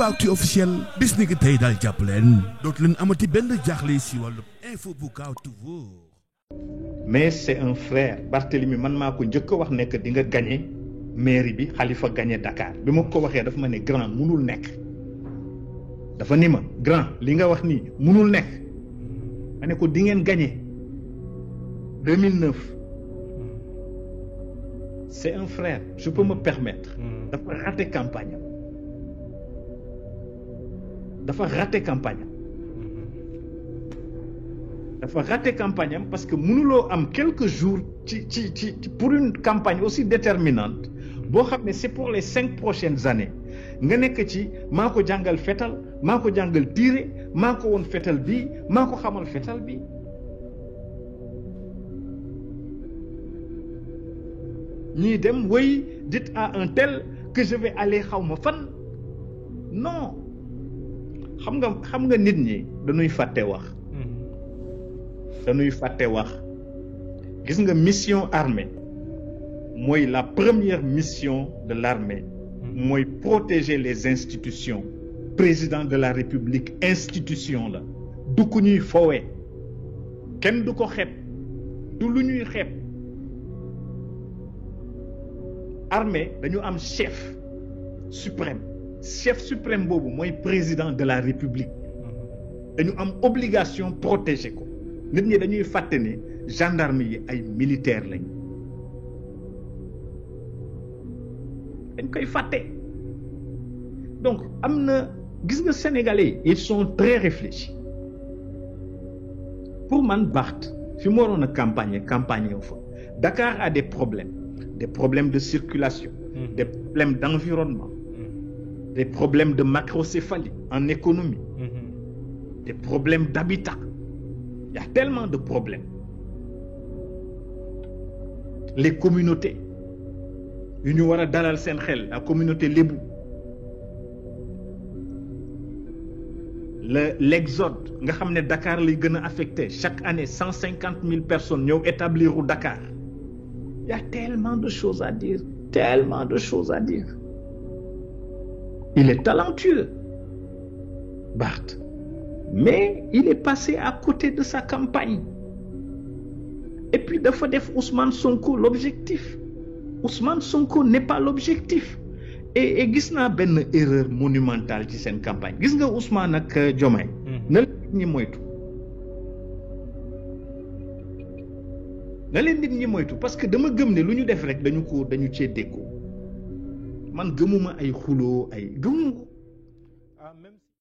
Dakaractu officiel bis ni ki tey daal jàpp leen dootu leen amati benn jaaxle si wàllu info bu gaaw te wóor. mais c'est un frère Barthélemy man maa ko njëkk a wax nekk di nga gagné mairie bi Khalifa gagné Dakar bi ma ko waxee dafa ma ne grand munul nekk dafa ni ma grand li nga wax nii munul nekk ma ne ko di ngeen gagné 2009 c'est un frère je peux me permettre dafa raté campagne dafa raté campagne parce que mënuloo am quelques jours ci pour une campagne aussi déterminante boo xam ne c'est pour les 5 prochaines années nga nekk ci maa ko jàngal fetal maa ko jàngal tiire maa ko woon fetal bi maa ko xamal fetal bi ñii dem oui dites à un tel que je vais aller xaw ma fan non xam nga nit ñi dañuy fàtte wax gis nga mission armée mooy la première mission de l'armée mooy protéger les institutions président de la république institution la du ku ñuy foowee kenn du ko xeeb du lu ñuy xeeb armée dañu am chef suprême boobu mooy président de la république dañu am obligation protéger ko nit ñi dañuy fàtte ne gendarme yi ay militaires lañ dañ koy fàtte donc am na gis nga sénégalais ils sont très réfléchis pour man Barth fi mu waroon a campagne wu fa Dakar a des problèmes de circulation des problèmes d'environnement des problèmes de macrocéphalie en économie des problèmes d'habitat. Il y a tellement de problèmes. Les communautés yu ñu war a dalal seen xel la communauté lébu l'exode nga xam ne Dakar lay gën a affecté chaque année 150 000 personnes ñëw établir u Dakar. Il y a tellement de choses à dire. Il est talentueux, Barth. Mais il est passé à côté de sa campagne. Et puis dafa def Ousmane Sonko l'objectif. Ousmane Sonko n'est pas l'objectif. Et gis naa benn erreur monumentale ci seen campagne gis nga Ousmane ak Diomaye na leen nit ñi moytu parce que dama gëm ne lu ñu def rek dañu cee déggoo man gëmuma ay xuloo ay gëmuma ko